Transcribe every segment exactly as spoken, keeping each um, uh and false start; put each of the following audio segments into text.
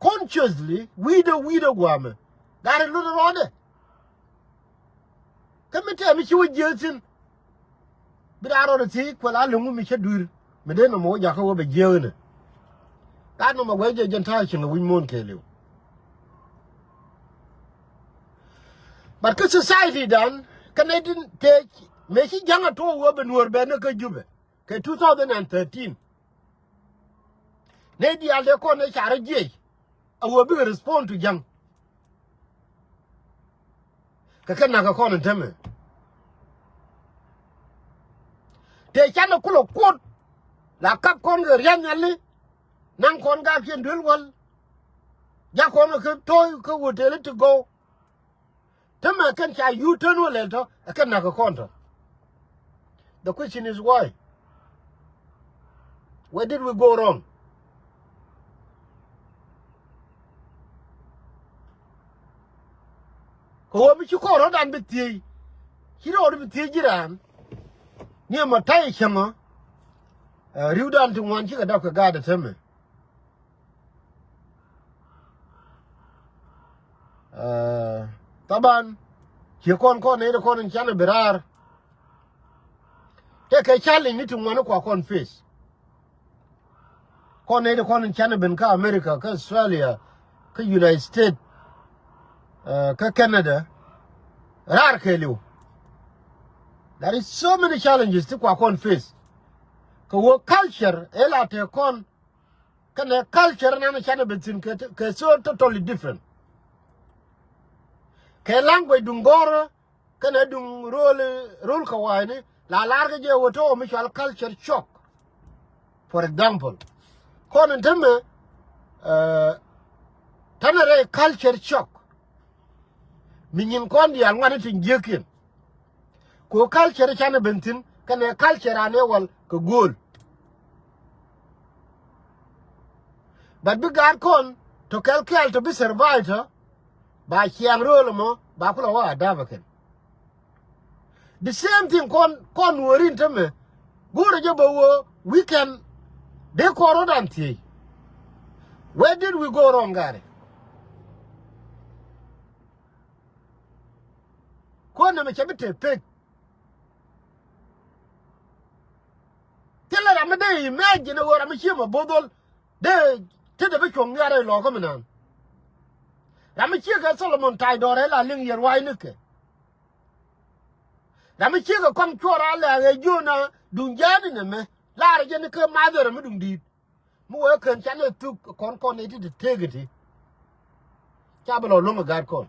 consciously wi̱i̱dɛ wi̱i̱dɛ gua̱a̱mɛ. Gat ɛ lot rɔɔdɛ. Kä mi tɛm mi ci wä jiääk thi̱n. Bi daa rɔɔdɛ thiec kuɛ la liŋ wä mi cä dui̱r. Mi dee nɔmɔ wä jakä wä bɛ jiääk inɛ. Gat nɔmɔ guɛc jɛ jɛn ta̱a̱ cieŋ ɛ wi̱c muɔ̱ɔ̱n kɛɛliw. But kä society dan kä nɛy tin tëë mëë ci ja̱ŋ a tuɔɔk wee ben wä bɛ ni kä Jubɛ kɛ two thousand and thirteen. Nɛy diaal dee kɔn ɛ carä jiɛc a wee bikɛ respond to ja̱ŋ. Kɛ kɛ nakä kɔn in tämɛ tëë canɛ kulɛ kuɔt. La kap kɔn kɛ ria̱th nhiali. Naŋ kɔn gaakiɛn duel wäl. Jak kɔn kɛ kä to̱o̱c kä woteli ti gɔw. Tämɛ kɛn ca U-turn wä lɛl tɔ ɛ kɛn nakä kɔn tɔ. The question is why? Where did we go wrong? Kɛ ɣöö mi ci kɔn rɔ̱dan bi thiec. Ci rɔɔd bi thiec ji̱ raan. Ni ɛmɔ ta̱y cäŋä. Ɛ, ri̱wdan ti ŋuan cikɛ dap kɛ gaat ɛ tämɛ. Ɛ, thaban ciɛ kɔn kɔn nɛy ti kɔn in canɛ bi raar. Tëë kɛ challenge ni ti ŋuan kua kɔn face. Kɔn nɛy ti kɔn in canɛ ben kä America, kä Australia, kä United States, ɛ, kä Canada. Raar kɛɛliw. There is so many challenges ti kua kɔn face. Kɛ ɣöö culture ëë la tëë kɔn kɛnɛ culture nan canɛ ben thi̱n kɛ, kɛ so totally different. Kɛ language duŋ gɔ̱rä kɛnɛ duŋ rööl, rööl kɛ wa̱a̱ni la la̱rkɛ jɛ wä tɔ̱ mi cɔal culture shock. For example, kɔn in tämɛ, ɛ, tɛnɛ rɛy culture shock. Mi nyin kɔn diaal ŋuani tin jiäkiɛn. Kɛ ɣöö culture canɛ ben thi̱n kɛnɛ culture an ëë wal kɛ gööl. But bi gaat kɔn tɔ kɛl kɛl tɔ bi survive tɔ ba ciaŋ rööl ɛmɔ ba kulɛ wä adapt ɛ kɛn. The same thing kɔn, kɔn Nuääri in tämɛ go̱o̱rɛ jɛ bä wä weekend dee kɔn rɔ̱dan thiec. Where did we go wrong, gari? Kuɔn nɛmɛ cɛ bi te pek. Thilɛ ram mi dee imagine ɣöö ram mi cie mɛ bo̱o̱th dhol dee te dee bi cuɔ̱ŋ nhiar rɛy lɔɔkä mi naan. Ram mi cie kɛ Solomon Ta̱a̱c Dɔɔr ɛ la liŋ yɛn wa̱i̱ nikɛ. Ram mi cie kɛ kɔm cuɔr a lɛ̈k ɛ jiöna duŋ ja̱a̱ni nɛmɛ laarɛ jɛ ni kä mathɛr mi duŋ di̱i̱t. Mi wee kän canɛ thuk kɔn kɔn nɛy ti te tëëk iti. Ca bi lɔ luäŋ ɛ gaat kɔn.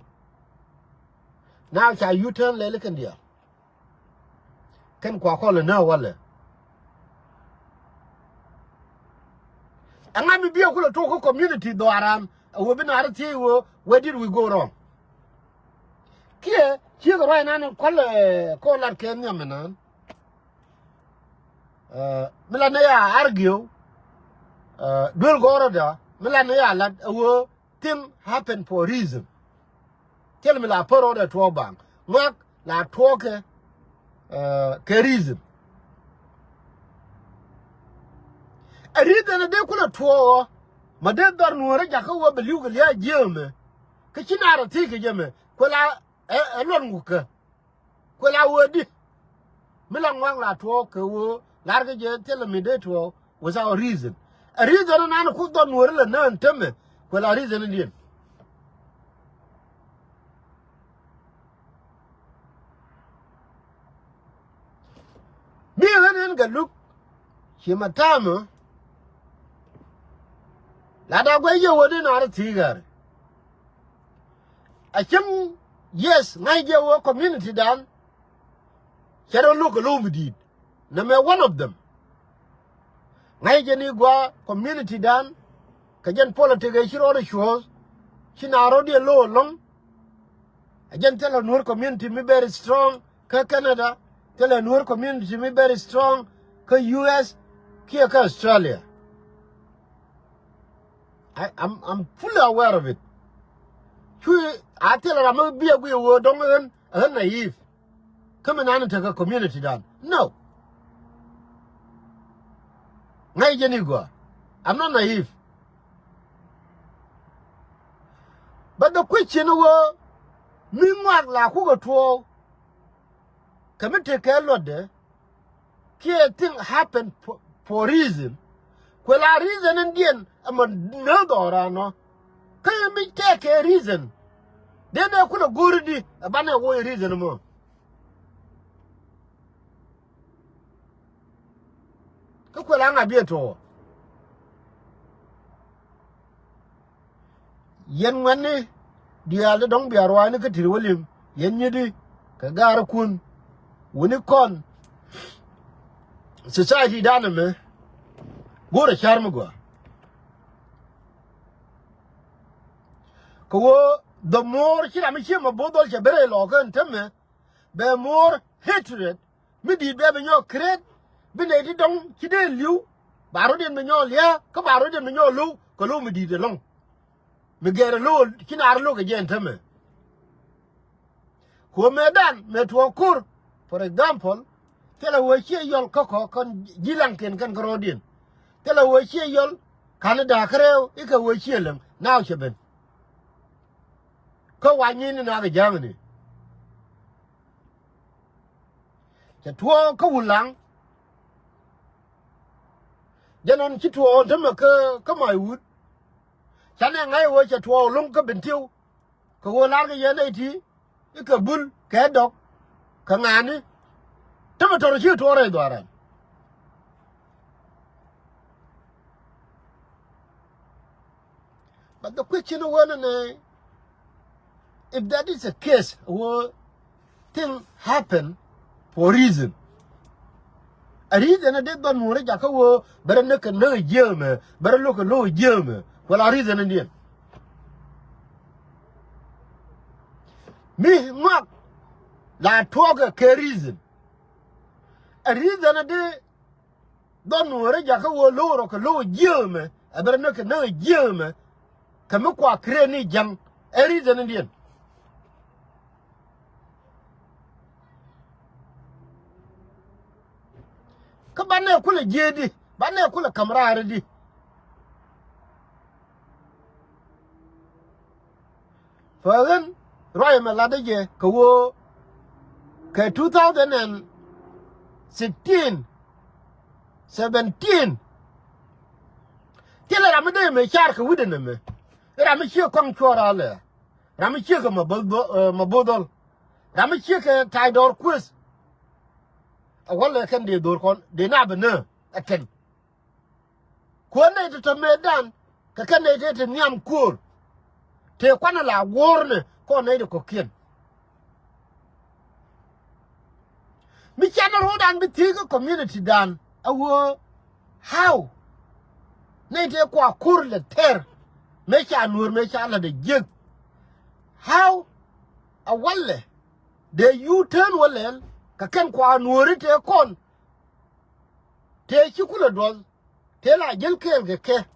Now ca U-turn lɛli kɛn diaal. Kɛn kua kɔn lɛ nääk walɛ. Ɛŋa mi biɛ kulɛ tok kä community dhɔaaran ɛ wee bi naar thiec wee, where did we go wrong? Kiɛ ciek ruac nan kual, ɛ, kɔn lat kɛ nhiam ɛnan. Ɛ, mi la ni ya argue, ɛ, duel gɔrɔda mi la ni ya lat ɛ wee thing happen for a reason. Thil mi la pär rɔɔdɛ tuɔɔk baŋ ŋuak la tuɔɔkɛ, ɛ, kɛ reason. Ɛ reason ɛ dee kulɛ tuɔɔk ɔ ma dee dhɔr Nuäärä jakä wä bɛ li̱w kɛ lia̱a̱ jiäämɛ. Kä ci naar ɛ thiec kɛ jɛ mɛ kuɛ la ɛ, ɛ luɔt ŋukä. Kuɛ la wee di mi la ŋuak la tuɔɔk kɛ wee la̱rkɛ jɛ thilɛ mi dee tuɔɔk without reason. A reason nan ku dhɔn Nuäärä lɛ nään tämɛ kuɛ la reason diɛn. Mi ɣän in Gatluak ci ma ta̱a̱mä la da guɛc jɛ wee di naar thi̱i̱ gäri. A cäŋ, yes, ŋa̱c jɛ wee community dan cɛ rɔ lo̱k kɛ lo̱w mi di̱i̱t. Nɛmɛ one of them. Ŋa̱c jɛ ni gua community dan kɛ jɛn politic ɛ ci rɔɔdɛ cuɔ̱ɔ̱th ci na rɔɔdiɛn lo̱w ɛlɔ̱ŋ. A jɛn thilɛ Nuäär community mi very strong kä Canada, thilɛ Nuäär community mi very strong kä U S kiɛ kä Australia. I, I'm, I'm fully aware of it. Cu a thilɛ ram mi bi a guiy wee dɔ̱ŋ ɣän, ɣän naive. Kä mi nan tekɛ community dan. No. Ŋa̱c jɛ ni gɔaa. I'm not naive. But the question wä mi ŋuak la kukɛ tuɔɔk kɛ mi tekɛ luɔtdɛ kiɛ thing happen for, for reason. Kuɛ la reason in diɛn ɛmɔ nä dhɔran nɔ. Kä yɛ mi tekɛ reason. Dee nɛ kulɛ go̱o̱ri di ɛ banɛ wä reason mɔ. Kä kuɛ la ŋa biɛ tuɔɔk. Yɛn ŋuɛ̈tni diaal ti dɔ̱ŋ bia ruaacni kä ti̱t wä li̱em, yɛn nyi̱thi kɛ gaarikun, wuni kɔn society dan ɛmɛ go̱o̱rɛ ca̱r mi gɔaa. Kɛ ɣöö the more ci ram mi cie ma bo̱o̱th dhɔl cɛ ben rɛy lɔɔkä ɛn täämɛ, bɛ more hatred mi di̱i̱t bɛ bi nyɔk create, bi nɛy ti dɔ̱ŋ ci dee li̱w, ba rɔ̱diɛn bi nyɔk lia̱a̱ kä ba rɔ̱diɛn bi nyɔk lo̱w kɛ lo̱w mi di̱i̱t ɛlɔ̱ŋ. Mi gɛɛr ɛ lo̱w ci naar lo̱k ɛ jɛ ɛn täämɛ. Kuɔ mëëdan mëë tuɔɔk ko̱r, for example, thilɛ wee ciɛ yɔl kä kɔ kɔn ji̱ laŋkiɛn kɛn kä rɔ̱diɛn. Thilɛ wee ciɛ yɔl ka̱n da̱a̱k kä rɛw i̱ kɛ wee ciɛ läŋ naw cɛ ben. Kä wa nyin ni nak ɛ ja̱a̱ŋni. Cɛ tuɔɔk kä Wulaŋ. Jɛn ɣän ci tuɔɔk ɣän tämɛ kä, kä Mac Wut. Canɛ ŋa̱c ɣöö cɛ tuɔɔk lo̱ŋ kä Bentiu. Kɛ ɣöö lar kɛ yɛn nɛy ti i̱ kɛ Bul kɛ Dɔk kɛ ŋa̱a̱ni. Tämɛ tɔr ci tuɔɔk rɛy dhuaaran. But the question wä nɛ nɛ, if that is the case, wä thing happen for reason. A reason a dee dhɔn Nuɔ̱ɔ̱ri jakä wä bɛ rɛ näk kɛ näk jiäämɛ, bɛ rɛ lo̱k kɛ lo̱k jiäämɛ. Well, a reason in diɛn. Mi ŋuak la tuɔɔkɛ kɛ reason. A reason a dee dhɔn Nuɔ̱ɔ̱ri jakä wä lo̱k rɔ kɛ lo̱k jiäämɛ, a bɛ rɛ näk kɛ näk jiäämɛ. Kɛ mi kua create ni ja̱ŋ ɛ reason in diɛn. Kä banɛ kulɛ jiee di, banɛ kulɛ ka̱m raar di. Fäɣän ruac ɛmɛ latdä jɛ kɛ ɣöö kɛ two thousand and sixteen, seventeen. Thilɛ ram mi dee mëë car kɛ wi̱cdɛ nɛmɛ. Ram mi ciek kɔŋ cuɔr alɛ. Ram mi ciek kɛ ma bo̱th, ma bo̱th dhɔl. Ram mi ciek kɛ ta̱y dɔɔr kueth. A walɛ kɛn dee dho̱r kɔn dee na bɛ nä ɛ kɛn. Kuäär nɛy ti tɔ̱ mëëdan kɛ kɛn nɛy tëë ti nhiam kuäär. Tëë kuanɛ la wuɔ̱ɔ̱rnɛ kɔn nɛy ti kɔ̱kiɛn. Mi canɛ ro̱o̱dan bi thiec kä community dan a ɣöö how nɛy tëë kua ko̱r lɛ tɛr mëë ca nuäär mëë ca la̱t ɛ jiäk. How a walɛ dee U-turn wä lɛl kɛ kɛn kua nuääri tëë kɔn. Tëë ci kulɛ duɔth tëë la jäl kɛɛl kɛ kɛ.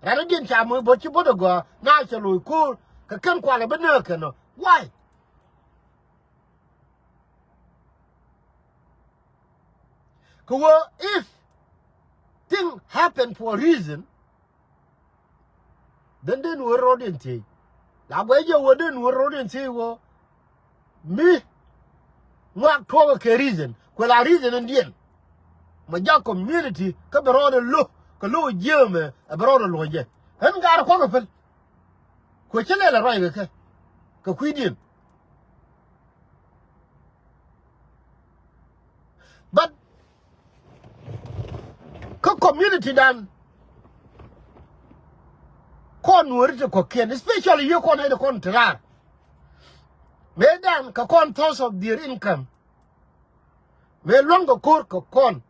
Ran i̱ diɛn ca moc bä ci bä dee gɔaa na cɛ loc ko̱o̱r kɛ kɛn kualɛ bi nääk kɛn ɔ. Why? Kɛ ɣöö if thing happen for a reason, then den wä rɔɔdiɛn thiec. La guɛc jɛ wä den wä rɔɔdiɛn thiec wä mi ŋuak tuɔɔk kɛ reason. Kuɛ la reason in diɛn. Ma jak community kä bɛ rɔɔdɛ lo̱ kɛ lo̱ jiäämɛ ɛ bɛ rɔɔdɛ luɔ̱c jɛ. Ɣän gaar kuɔk ɛ päl. Kuɛ cä lɛl ɛ ruac kɛ kɛ kɛ kui̱diɛn. But kä community dan kɔn nuɔ̱ɔ̱ri ti kɔ̱kiɛn, especially yiëë kɔn nɛy ti kɔn ti raar. Mëëdan kɛ kɔn source of their income. Mëë luäŋ kɛ ko̱r kɛ kɔn.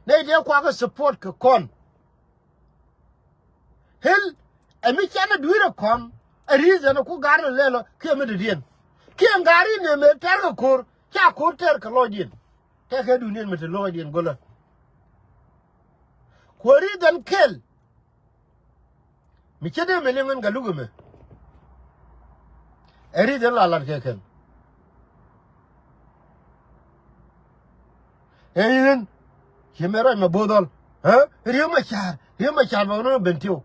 Nɛy ti kuakä support kɛ kɔn. Hil ɛ mi canɛ dui̱rɛ kɔn ɛ reason ɛ ku ga̱r ɛ lɛl ɔ kiɛ mi dɔ̱diɛn. Kiɛ ŋa̱r in ɛ mëë tɛr kɛ ko̱r ca ko̱r tɛr kɛ lɔcdiɛn. Tɛkɛ duŋdiɛn mi te lɔcdiɛn go̱lä. Kuɛ reason kɛl mi cä dee mi liŋ in kɛ luk ɛmɛ. Ɛ reason la lat kɛ kɛn. Ɛ yɛn ci mɛ ruac mɛ bo̱o̱th ɔl. Ɛ Riek Machar, Riek Machar bɛ wä nɔ Bentiu.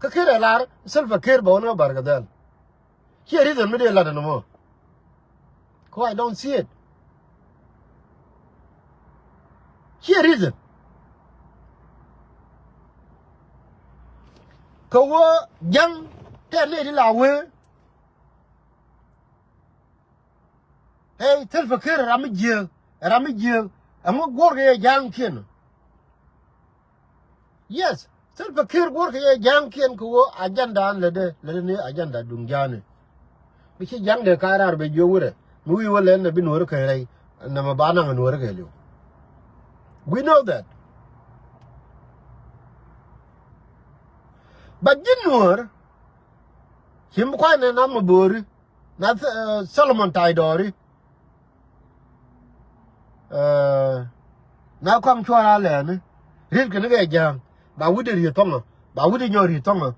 Kä Kiir ɛ lar, Salva Kiir bɛ wä ni Bargazal. Ciɛ reason mi dee lat ɛn mɔ. Ko I don't see it. Ciɛ reason. Kɛ wä ja̱ŋ tɛn ni ti la wee. Hey, Salva Kiir ram mi jiääk, ram mi jiääk. Ɛŋu guɔ̱rkɛ yɛ ja̱a̱ŋkiɛn? Yes, Salva Kiir guɔ̱rkɛ yɛ ja̱a̱ŋkiɛn kɛ ɣöö agenda an lätdɛ, lätdɛ ni agenda duŋ ja̱a̱ni. Mi ci ja̱ŋdɛ ka raar bɛ jiök wurɛ mi wi̱i̱ wä lɛn nɛ bi nuɔ̱ɔ̱ri kɛ rɛy. Nɛmɛ ba naŋ nuɔ̱ɔ̱ri kɛ li̱w. We know that. But ji̱n nuɔ̱ɔ̱r ci mi kua̱c nɛ nam mi bo̱o̱ri. Na, eh, Solomon Taydɔɔri. Eh, na kɔaŋ cuɔr a lɛɛni riet kɛ ni kɛ ja̱a̱ŋ ba wi̱cdɛ riet thɔŋä, ba wi̱cdɛ nyɔk riet thɔŋä.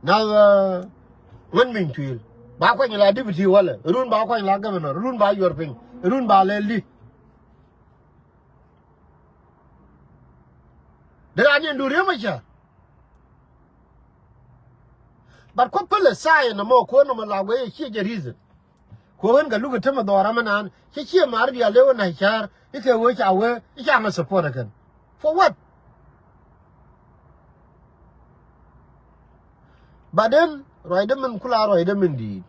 Na, eh, Ŋuɛn Miny Tuil ba kuany la deputy walɛ, run ba kuany la governor, run ba yuɔr piny, run ba lɛl di. Dee raan yɛn duun Riek Machar. But kuɔ päl ɛ sign ɛmɔ kuɔ nɔmɔ la wee ciɛ jɛ reason. Kuɔ ɣän kɛ luk ɛ temɛ dhɔra mi naan cɛ ciɛ mar diaal dee wä na̱c ca̱a̱r i̱ kɛ wee ca wee i̱ ca ŋä support ɛ kɛn. For what? But then ruacdä min kula ruacdä min di̱i̱t.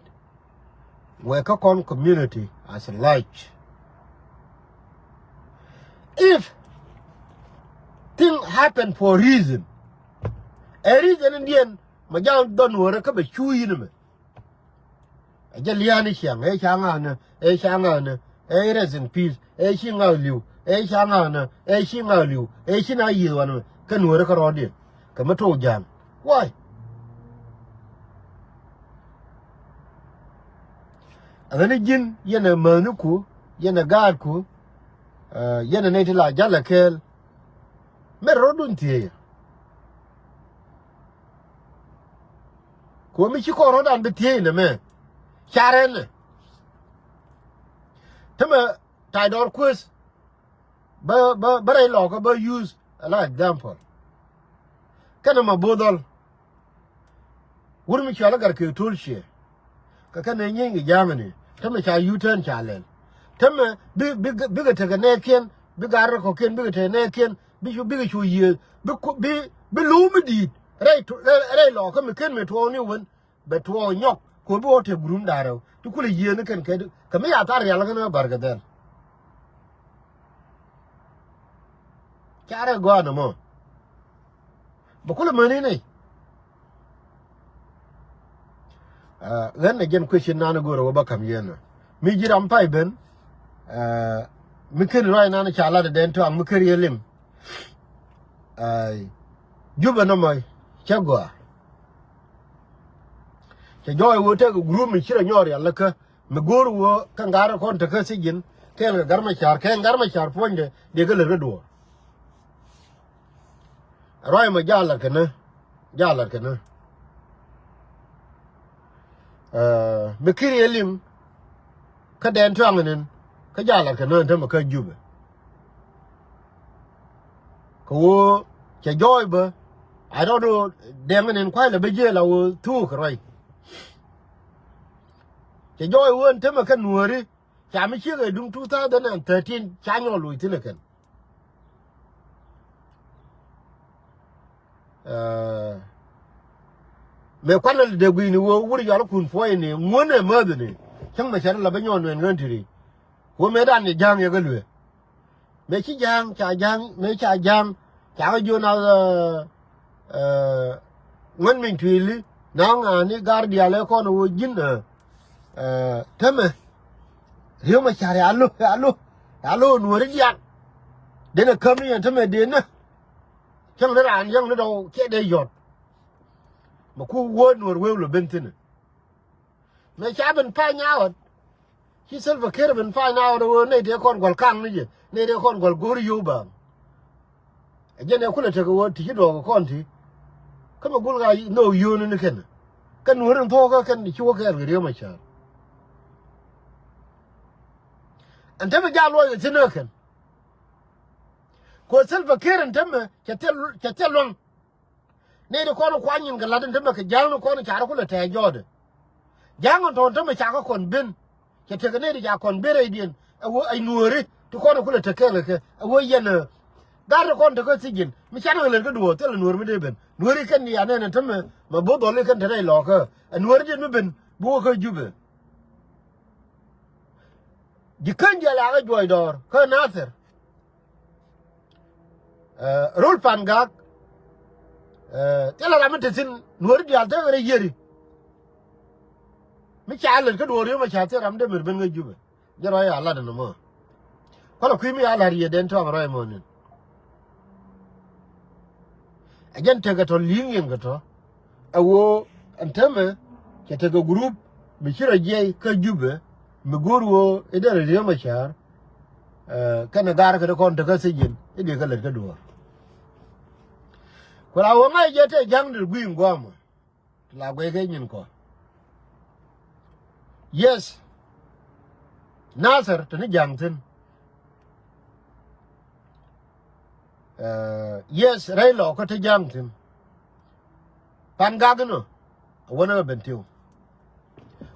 Wek kä kɔn community as a large. If thing happen for a reason, ɛ reason in diɛn ma ja̱a̱ŋ dhɔn wärä kä bɛ cu yin mɛ. Ɛ jɛ lia̱a̱ni ciaŋ ɛ ca ŋa̱a̱nä, ɛ ca ŋa̱a̱nä, ɛ rest in peace, ɛ ci ŋa̱a̱ li̱w, ɛ ca ŋa̱a̱nä, ɛ ci ŋa̱a̱ li̱w, ɛ ci na yiëë wanɛ mɛ kä nuɔ̱ɔ̱rä kä rɔɔdiɛn. Kɛ mi to̱o̱k ja̱a̱ŋ. Why? Ɛ ɣän ji̱n yɛn ɛ mäthniku, yɛn ɛ gaatku, eh, yɛn ɛ nɛy ti la ja̱l ɛ kɛɛl. Mɛr rɔ̱dun thiëëyä. Kuɔ mi ci kɔn rɔ̱dan bi thiëëy nɛmɛ. Carɛ nɛ. Tämɛ Taydɔɔr Kueth. Bä, bä, bä rɛy lɔkä bä use ala example. Kɛnɛ ma bo̱o̱th dhɔl. Wur mi cual i̱ Gat Kek To̱l ciɛ. Kɛ kɛn ɛ nyieeny kɛ ja̱a̱ŋ ni tämɛ ca U-turn ca lɛl. Tämɛ bi, bi, bikɛ tekɛ nɛɛkiɛn, bi gat rɛ kɔ̱kiɛn bikɛ tekɛ nɛɛkiɛn, bi cu, bikɛ cu yiëë, bi ku, bi, bi luum mi di̱i̱t rɛy tu, rɛy, rɛy lɔɔkä mi ken mi tuɔɔk ni wen. Bɛ tuɔɔk nyɔk kɛ ɣöö bi wä tëk gurum da̱ŋ rɛw ti kulɛ yiëë ni kɛn kɛ, kɛ mi ya thar rial kɛn ɣä Barkɛ Dhɛl. Carɛ gɔaa nɔmɔ. Bɛ kulɛ mäni nɛy. Ah, ɣän ɛ jɛn question nan go̱o̱rɛ wä bä ka̱m yɛn ɛ mi ji̱ ram pay ben. Ah, mi ken ruac nan ca lat ɛ dɛn tɔaŋ mi ken riɛ lim. Ai, Jubɛ nɔmɔ cä gɔaa. Cɛ jɔɔc wä tekɛ group mi ci rɔ nyɔɔr rial lä kä mi go̱o̱r wä kä ŋa̱r kɔn tekä thiec ji̱n kɛɛl kɛ Gat Macar, kɛɛl Gat Macar puɔ̱nydɛ dee kä lät kä duɔ̱ɔ̱r. Ruac mɔ jaal lat kɛ nä, jaal lat kɛ nä. Ɛ, mi kiri ɛ lim kä dɛn tuaŋ nin kä jaal lat kɛ nä tämɛ kä Jubɛ. Kɛ ɣöö cɛ jɔɔc bä, I don't know, dɛŋ nin kua̱c lɛ bä jiɛɛl a ɣöö thuuk kɛ ruac. Cɛ jɔɔc ɣöö ɛn tämɛ kä Nuääri, ca mi ciek ɛ duŋ two thousand and thirteen ca nyɔk loc thi̱n ɛ kɛn. Ɛ, mëë kuanɛ lɛ dee gui̱ni ɣöö wur yɔalkun puɔ̱ɔ̱cni ŋuänɛ mäthni. Cäŋ mɛ cɛ rɔ la bä nyɔk nuɛn ɣän ti̱ti̱. Ɣöö mëëdan ni ja̱a̱ŋ yɛ kä luee. Mëë ci ja̱a̱ŋ, ca ja̱a̱ŋ, mëë ca ja̱a̱ŋ, ca kä jiön a, ɛ, ɛ, Ŋuɛn Miny Tuili, na ŋa̱a̱ni gar diaal ɛ kɔn ɛ ɣöö ji̱n, ɛ, ɛ, tämɛ. Riek Macar ya lo̱, ya lo̱, ya lo̱ Nuääri diaal. Denɛ käm ni yɛn tämɛ denɛ. Cäŋ ni raan yäŋ ni dɔw kiɛ dee yɔt. Mɛ ku wä Nuäär wee lɔ ben thi̱n. Mëë ca ben find out. Ci Salva Kiir ben find out ɣöö nɛy tëë kɔn gua̱l ka̱ŋ ni jɛ, nɛy tëë kɔn gua̱l go̱o̱r yio̱w baaŋ. Ɛ jɛn ɛ kulɛ tekɛ ɣöö ti ci duɔɔk kɔn ti. Kä mɛ gul ɣaa nhök yio̱o̱ni ni kɛn. Kɛn Nuääri ni thuɔ̱k kä kɛn ci wä kɛɛl kɛ Riek Macar. Ɛn tämɛ jaal luɔc kɛ thi̱n ɛ kɛn. Kuɔ Salva Kiir ɛn tämɛ cɛ thil, cɛ thil luaŋ. Nɛy ti kɔn kuany nyin kɛ la̱t in te mɛ kɛ ja̱a̱ŋ ni kɔn car kulɛ tɛɛ jɔɔdɛ. Ja̱a̱ŋ in tɔ̱ɔ̱n te mɛ ca kä kɔn ben. Cɛ tekɛ nɛy ti ca kɔn ben rɛydiɛn. Ɛ wä ɛ nuääri ti kɔn kulɛ te kɛɛl kɛ kɛ. Ɛ wä yɛn ɛ. Gat ti kɔn te kä thijin. Mi canɛ kɛ lät kä duɔ̱ɔ̱r thilɛ nuäär mi dee ben. Nuääri kɛn diaal nɛn in te mɛ, mɛ bo̱o̱th dhɔli kɛn te rɛy lɔɔkä. Ɛ nuääri diɛn mi ben. Bi wä kä Jubɛ. Ji̱ käny diaal a kä juɔc dɔɔr. Kä Nathir. Ɛ, rol Pangak. Ɛ, thilɛ ram mi te thi̱n nuääri diaal tekɛ rɛy yiëri. Mi ca lät kä duɔ̱ɔ̱r yom a ca thil ram dee mɛr ben kä Jubɛ. Jɛ rɔy a lat ɛn ɛmɔ. Kualɛ kui̱ mi a lat yɛ den tɔŋ rɔy mɔ nin. Ɛ jɛn tekɛ tɔ li̱i̱ŋ yɛn kɛ tɔ. Ɛ ɣöö ɛn täämɛ cɛ tekɛ group mi ci rɔ jiɛc kä Jubɛ mi go̱o̱r ɣöö i̱ derɛ Riek Machar, ɛ, kɛnɛ gaar kɛ ti kɔn tekä thijin i̱ dee kɛ lät kä duɔ̱ɔ̱r. Ku la ɣöö ŋa̱c jɛ tëë ja̱ŋ dee gui̱i̱ŋ gua̱a̱mɔ ti la guɛc kɛ nyin kɔn. Yes. Nathir te ni ja̱ŋ thi̱n. Ɛ, yes, rɛy lɔɔkä te ja̱ŋ thi̱n. Pangak inɔ a wänä kɛ Bentiu.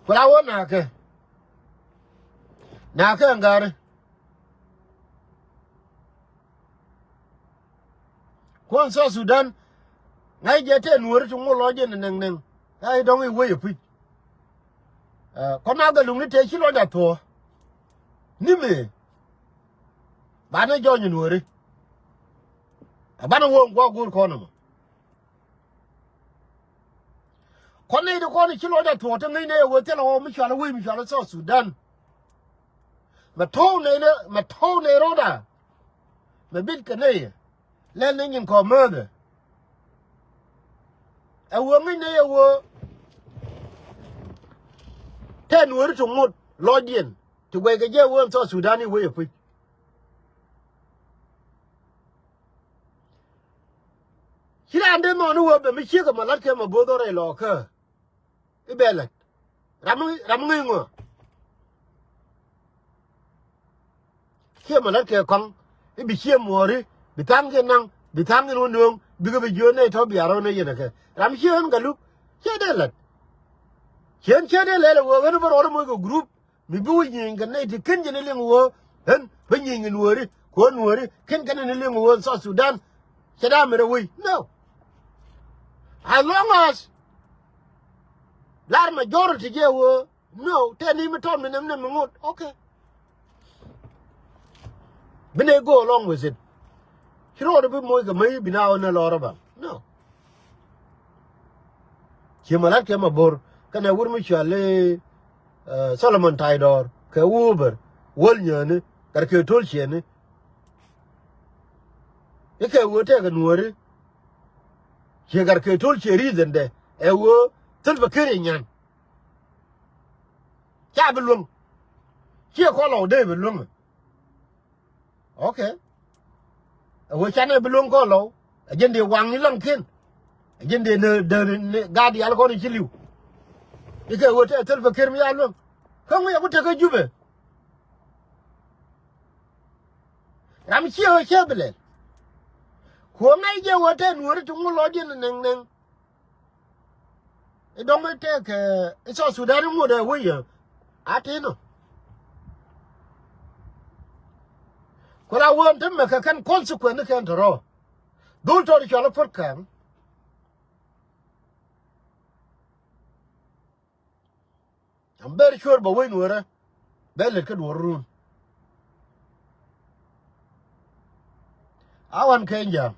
Ku la wä na̱a̱kɛ. Na̱a̱kɛ ɛn ga̱ri. Kuɔn South Sudan. Ŋa̱c jɛ tëë nuääri ti ŋot lɔc jɛ ni nɛŋ nɛŋ. Ŋa̱c dɔ̱ŋ i̱ wec i̱ puc. Ɛ, kɔn a gɛ luŋni tëë ci lɔc a thuɔ̱ɔ̱. Ni mëë. Banɛ jɔny nuääri. Ɛ banɛ wä ŋuak go̱o̱r kɔn ɛmɔ. Kɔn nɛy ti kɔn ci lɔc a thuɔ̱k te ŋäcnɛ ɛ ɣöö thilɛ ɣɔw mi cual ɛ wec mi cual ɛ South Sudan. Mɛ to̱o̱k nɛy ni, mɛ to̱o̱k nɛy rɔ̱da. Mɛ bit kɛ nɛy. Lɛl ni nyin kɔ̱ määthɛ. Ɛ ɣöö ŋäcnɛ ɛ ɣöö tɛn weri ti ŋot lɔcdiɛn. Ti guɛckɛ jɛ ɣöö ɛn South Sudan i̱ wec ɛ puc. Ci raan dee mɔɔni wee bɛ mi ciek ɛmɔ la̱t kɛ mɔ bo̱o̱th ɔ rɛy lɔɔkä. I̱ bɛ la̱t. Ram, ram ŋäc ŋɔ. Ciek ɛmɔ la̱t kɛ kɔŋ. I̱ bi ciek muɔɔri. Bi tha̱a̱ŋ kɛ naŋ. Bi tha̱a̱ŋ kɛ wä nööŋ. Bikɛ bi jiöön nɛy tɔ̱ biaar ɣän nɛy yɛn ɛ kɛ. Ram ciek ɣän kɛ luk. Ciek dee la̱t. Ciek ɣän ciek dee lɛl ɛ wee ɣän bä rɔɔd ɛ moc kɛ group. Mi bi wä nyieny kɛ nɛy ti ken jɛ ni liŋ ɣöö ɣän bä nyieny kɛ nuääri kɛ ɣöö nuääri ken kɛn ni liŋ ɣöö South Sudan. Cɛ daa mi rɛ wei. No. As long as lar majority jɛ ɣöö no tɛn ni mi tɔt mi nɛm nɛm mi ŋot. Okay. Bi nɛy go along with it. Ci rɔɔdɛ bi moc kɛ mäc bi na ɣän ni lɔrä ba. No. Ciek ɛmɔ la̱t kɛ mɔ bo̱r kɛnɛ wur mi cual i̱ Solomon Taydɔɔr kɛ Wuubär wäl nyääni kar kɛ to̱l ciɛni. I̱ kɛ ɣöö tɛkɛ nuääri. Ciek kar kɛ to̱l ciɛ ri̱i̱th ɛn dɛ ɛ ɣöö thil bɛ ker yɛ nyan. Ca bi luäŋ. Ciɛ kɔn lɔw dee bi luäŋ. Okay. Ɛ ɣöö canɛ bi luäŋ kɔn lɔw. Ɛ jɛn dee waŋni laŋkiɛn. Ɛ jɛn dee ni, dee ni, ni gaat diaal kɔn i̱ ci li̱w. I̱ kɛ ɣöö tɛ thil bɛ ker mi ya luäŋ. Kä ŋui̱ aku tekä Jubɛ. Ram ciɛ ɣöö cɛ bi lɛl. Kuɔ̱ŋ ŋa̱c jɛ ɣöö tɛ nuääri ti ŋu lɔcdiɛn nɛŋ nɛŋ. I̱ dɔ̱ŋ i̱ tɛk kɛ i̱ South Sudan i̱ ŋot ɛ wec yɛ. A ti nɔ. Ku la wä ɛn te mɛ kɛ kɛn consequence ni kɛn te rɔ. Dhol tɔt i̱ cɔl i̱ Puɔt Kɛŋ. I'm very sure bɛ wec nuäärä bɛ lät kä duɔ̱ɔ̱r run. A wan keny jam.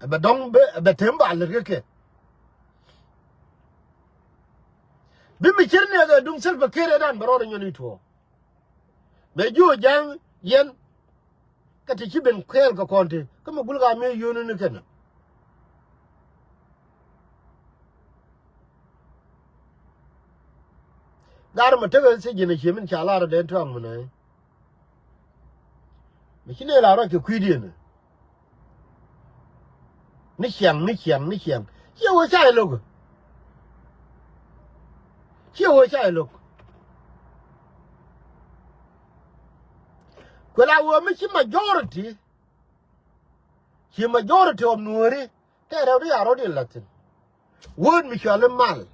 Ɛ bɛ dɔ̱ŋ bɛ, ɛ bɛ tem ba lät kä kɛ. Bi mi cir ni ɛ kɛ duŋ Salva Kiir ɛ dan bɛ rɔɔd ɛ nyɔn i̱ tuɔɔk. Bɛ ji̱ ɔ ja̱a̱ŋ yɛn. Kä ti ci ben kɛɛl kɛ kɔn ti kä mi gul ka mi yio̱o̱ni ni kɛn. Gar mɛ tekɛ thiec ji̱n a cie min ca lar den tuaŋ mi nɛ. Mi ci nɛ lar rɔ kɛ kui̱diɛn. Ni ciaŋ, ni ciaŋ, ni ciaŋ. Ciɛ wee ca ilok. Ciɛ wee ca ilok. Kuɛ la wee mi ci majority. Ci majority of Nuääri tëë rɛw di a rɔ̱ di la̱thin. Word mi cɔal i̱ mal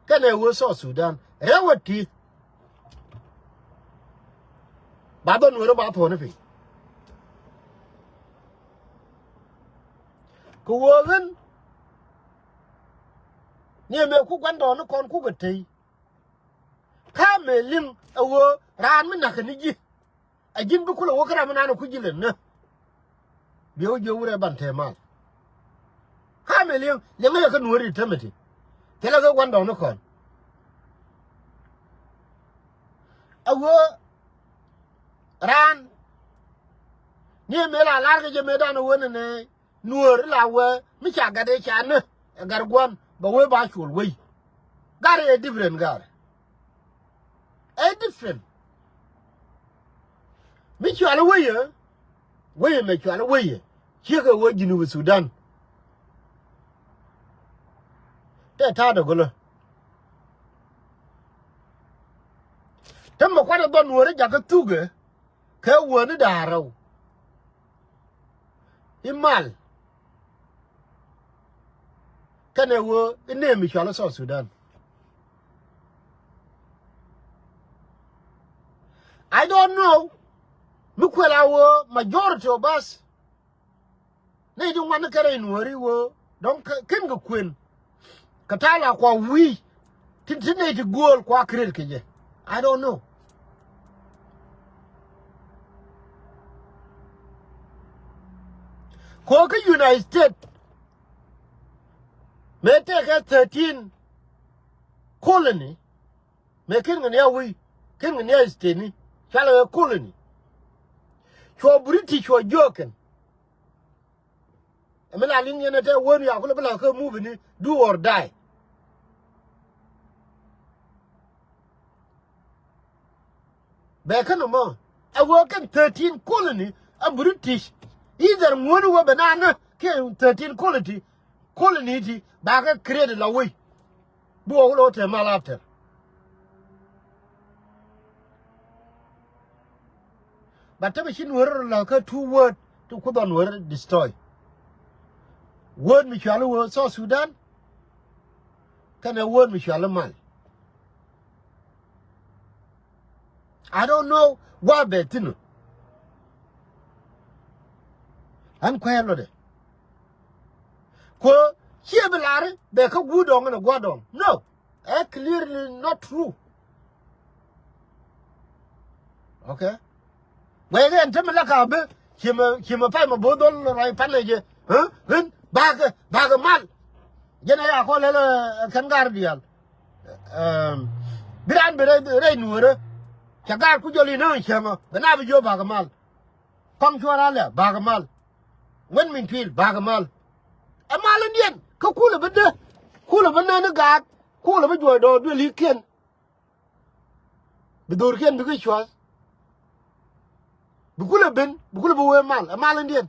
kɛnɛ word South Sudan rɛw ɛ ti. Ba dhɔ Nuääri ba thuɔ̱ni piny. Kɛ ɣöö ɣän ni ɛmɛ ku gua̱ndɔɔŋnikɔn kukɛ tey. Kä mëë liŋ ɛ ɣöö raan mi na̱k kɛ ni ji̱. Ɛ ji̱n bi kulɛ wä kä ram mi naan ɛ ku ji̱ lɛ nä. Biɛ wä jiɛ wurɛ ban tɛɛ mal. Kä mëë liŋ liŋ ɛ kä Nuääri tämɛ ti. Thilɛ kɛ gua̱ndɔɔŋnikɔn. Ɛ ɣöö raan ni mëë la lar kɛ jɛ mëë dan ɛ ɣöö nɛnɛ Nuäär la wee mi ca gat ëë ca nä ɛ gat gua̱n bɛ wee ba cuɔl wei. Gat ëë different gat. Ëë different. Mi cual wei ɛ wei ɛ mɛ cual wei ɛ ciek ɛ wee Junub Sudan. Tɛ ta̱a̱ dɛ gölä. Te mɛ kuat ɛ dhɔn Nuäär ɛ jakä thuk ɛ kɛ wäni da̱a̱ rɛw. I̱ mal kɛnɛ wee i̱ name mi cɔal i̱ South Sudan. I don't know. Mi kuɛl a wee majority of us. Nɛy ti ŋuan ni kɛn rɛy Nuääri wee dɔ̱ŋ kä-, ken kɛ kuën. Kɛ ta̱a̱ la kua wi̱i̱ ti, ti nɛy ti gööl kua create kɛ jɛ. I don't know. Kɛ ɣöö kä United States mëë tëëkɛ thirteen colony. Mëë ken kɛ nia wi̱i̱ ken kɛ nia state ni cɔalɛ kɛ colony. Cuɔ British cuɔ jiök kɛn. Ɛ mi la liŋ yɛn ɛ tɛ wee ni a kulɛ bi la kä movie ni do or die. Bɛ kä nɔmɔ ɛ wee kɛn thirteen colony a British. Either ŋuɔ̱ni wee bɛ naan nä kiɛ thirteen colony ti, colony ti bakɛ create la wei. Bi wä wä lɔ te mal after. But te bi ci Nuäär rɔ la kä two word ti kudhɔ Nuäär destroy. Word mi cual i̱ wee South Sudan kɛnɛ word mi cual i̱ mal. I don't know gua̱a̱ bɛ thi̱n. Ɣän kuɛɛr lotdɛ. Kuɛ ciɛ bi lar bɛ kä guut dɔŋ in a gua̱a̱ dɔŋ. No. Ɛ clearly not true. Okay. Guɛy kɛ ɛn tämɛ la ka bi ci mɛ, ci mɛ pay mɛ bo̱o̱th dhɔl rɔy panɛ jɛ. Ɣän bakɛ, bakɛ mal. Jɛn ɛ ya kɔ lɛl ɛ kɛn gar diaal. Ɛm, bi raan bi rɛy, rɛy Nuäärä. Cɛ gaat ku jɔl in ɣän cämä bɛ na bi jiö bakɛ mal. Kɔŋ cuɔr alɛ bakɛ mal. Wen min tuil bakɛ mal. Ɛ mal in diɛn kä kulɛ bi dee. Kulɛ bi nɛn i̱ gaat. Kulɛ bi juɔc dɔɔr duëlikiɛn. Bi dho̱rkiɛn bikɛ cua̱th. Bi kulɛ ben, bi kulɛ bi wee mal, ɛ mal in diɛn.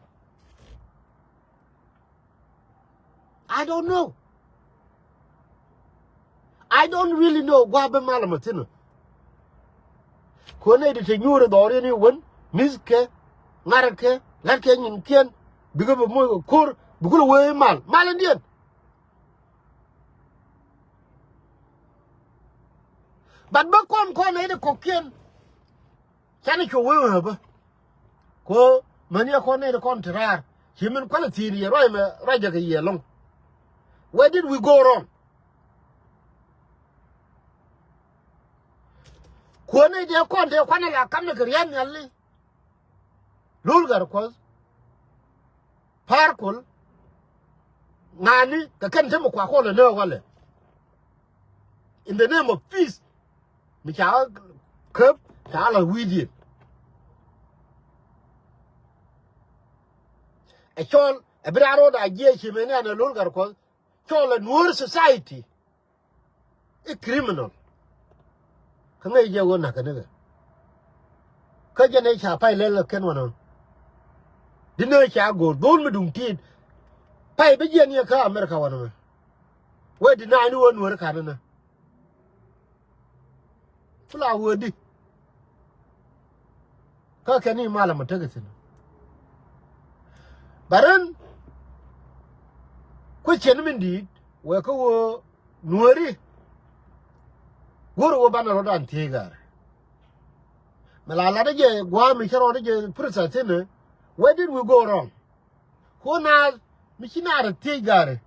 I don't know. I don't really know gua̱a̱ ben mal ɛmɛ thi̱n. Kuɔn nɛy ti te nyuur ɛ dhɔriɛn i̱ wen, mi̱thkɛ, ŋa̱rkɛ, la̱tkɛ nyinkiɛn, bikɛ bi moc kɛ ko̱r, bi kulɛ wee mal, mal in diɛn. But bä kɔn kɔn nɛy ti kɔ̱kiɛn. Canɛ cuɔ wee ɣä bä. Ko mäni ɛ kɔn nɛy ti kɔn ti raar. Ci min kualɛ thi̱i̱n yɛ ruac mɛ ruac jɛ kɛ yɛ lɔ̱ŋ. Where did we go wrong? Kuɔn nɛy ti ɛ kɔn ti ɛ kuanɛ la kamnɛ kɛ ria̱a̱n nhiali. Lul Gatkuɔth. Pa̱a̱r Kuɔl. Ŋa̱a̱ni kɛ kɛn te mi kua kɔn lɛ nɛ walɛ. In the name of peace. Mi ca käp ca la wi̱i̱diɛn. Ɛ cɔl ɛ bi raan ro̱o̱da jiɛc ci mëni anɛ Lul Gatkuɔth. Cɔl ɛ Nuɔ̱ɔ̱r society. I̱ criminal. Kä ŋäc jɛ ɣöö na̱k kɛ nikɛ. Kä jɛn ëë ca pay lɛl kɛn wanɔ. Di nöö ca go̱o̱r dho̱l mi duŋ ti̱i̱t. Pay bi jiɛn yɛ kä America wanɔ mɛ. Wee di na̱a̱cni ɣöö Nuɔ̱ɔ̱r ka̱n inä. Ku la ɣöö di. Kä kɛn i̱ mal ɛmɔ tekɛ thi̱n. Bɛ rin kui̱ ciɛn min di̱i̱t wëë kä ɣöö Nuääri go̱o̱rɛ ɣöö banɛ rɔ̱dan thiec gaari. Mi la latdä jɛ gua̱a̱ mi cä rɔɔdä jɛ process thi̱n ɛ, where did we go wrong? Ku naath mi ci naar thiec gaari.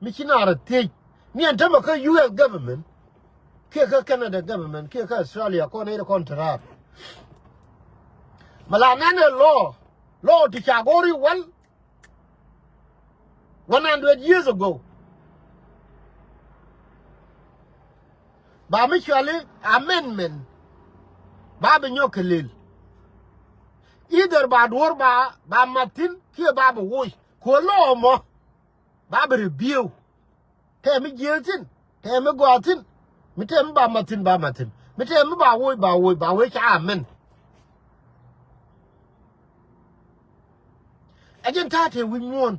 Mi ci naar thiec. Mi ɛn tämɛ kä U S government kiɛ kä Canada government kiɛ kä Australia kɔn nɛy ti kɔn te raar. Mi la nɛn ɛ law, law ti ca go̱o̱ri wäl one hundred years ago. Ba mi cuali amendment. Ba bi nyɔk kɛ lel. Either ba duɔ̱ɔ̱r ba, ba mat thi̱n kiɛ ba bi woc. Ku ɛ law ɛmɔ ba bi repeal. Tɛm mi jiääk thi̱n, tɛm mi gɔaa thi̱n. Mi tɛm mi ba mat thi̱n, ba mat thi̱n. Mi tɛm mi ba woc, ba woc, ba woc ca amend. Ɛ jɛn ta̱a̱ tëë wi̱c muɔ̱ɔ̱n.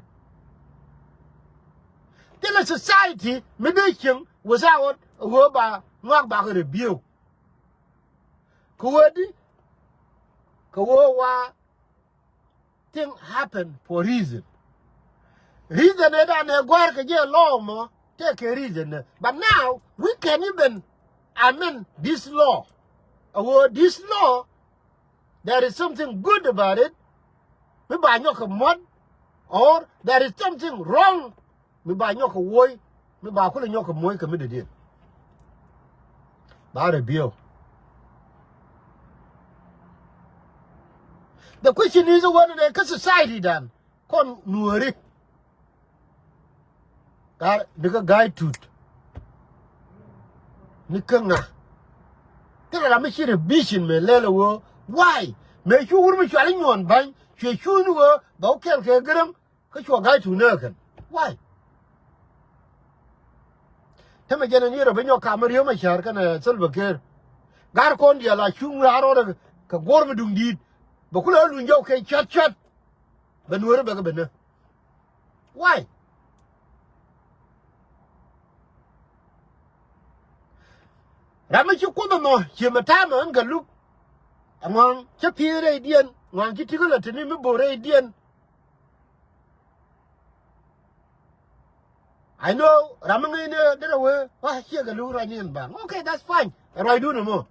Thilɛ society mi dee cieŋ without ɣöö ba ŋɔak bakɛ repeal. Kɛ ɣöö di, kɛ ɣöö wa thing happen for reason. Reason ëë dan ɛ gɔ̱a̱r kɛ jɛ law mɔ, tëë kɛ reason ɛ. But now we can even amend this law. Ɛ ɣöö this law, there is something good about it. Mi ba nyɔk kɛ muɔ̱t, or there is something wrong. Mi ba nyɔk kɛ woc, mi ba kulɛ nyɔk kɛ moc kɛ mi dee diɛn. Ba repeal. The question is, whether they kä society dan kɔn Nuääri. Gat ni kä Gai Tut. Ni kä ŋa. Thilɛ ram mi ci revision mɛ lɛl ɛ ɣöö why? Mɛ cu wur mi cual i̱ Nyuɔn Bäny cuɛ cuuth ni ɣöö bɛ wä kɛl kɛ Gäräŋ kä cuɔ Gai Tut nääk kɛn. Why? Tämɛ jɛn ɛ ni rɔ bi nyɔk kam mi Riek Machar kɛnɛ Salva Kiir. Gar kɔn diaal a cuŋ raar rɔɔdɛ kɛ guɔ̱r mi duŋ di̱i̱t. Bɛ kulɛ luny jɔw kɛ cuat cuat. Bɛ Nuääri bɛ kɛ ben nä. Why? Ram mi ci Kuoth ɛmɔ ciɛ mɛ ta̱a̱mɛ ɣän kɛ luk. Ɛŋɔaŋ cä pi̱i̱ rɛydiɛn, ŋɔaŋ ci ti̱kä lɔ te ni mi bo̱o̱r rɛydiɛn. I know ram mi ŋäcni derɛ wee wa ciɛ kɛ luk ruacni in baŋ. Okay, that's fine. Ruacdun ɛmɔ.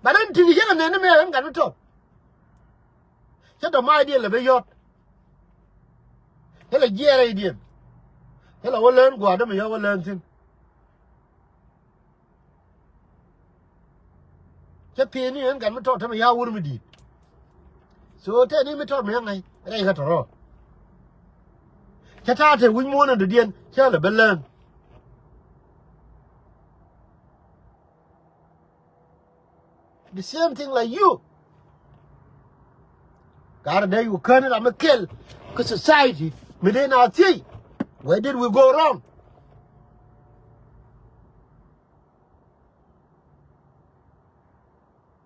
But then ti̱ti̱ cä kɛ nɛn ni mëë ɣän gat mi tɔt. Cä dɔ̱ ma̱a̱cdiɛn lɛ bi yɔ̱t. Cä lɛ jiɛɛr rɛydiɛn. Cä lɛ wä lään gua̱a̱r dämɛ yɔ̱ wä lään thi̱n. Cä pi̱i̱ni ɣän gat mi tɔt tämɛ ya̱ wur mi di̱i̱t. So tëë ni mi tɔt mi ɣän ŋa̱c rɛy kä tɔ̱rɔ̱. Cä ta̱a̱ te wi̱c muɔ̱ɔ̱n in dɔ̱diɛn cä lɛ bi lään. The same thing like you. Gat dee yu kän ram mi kɛl kä society mi dee na thiey. Where did we go wrong?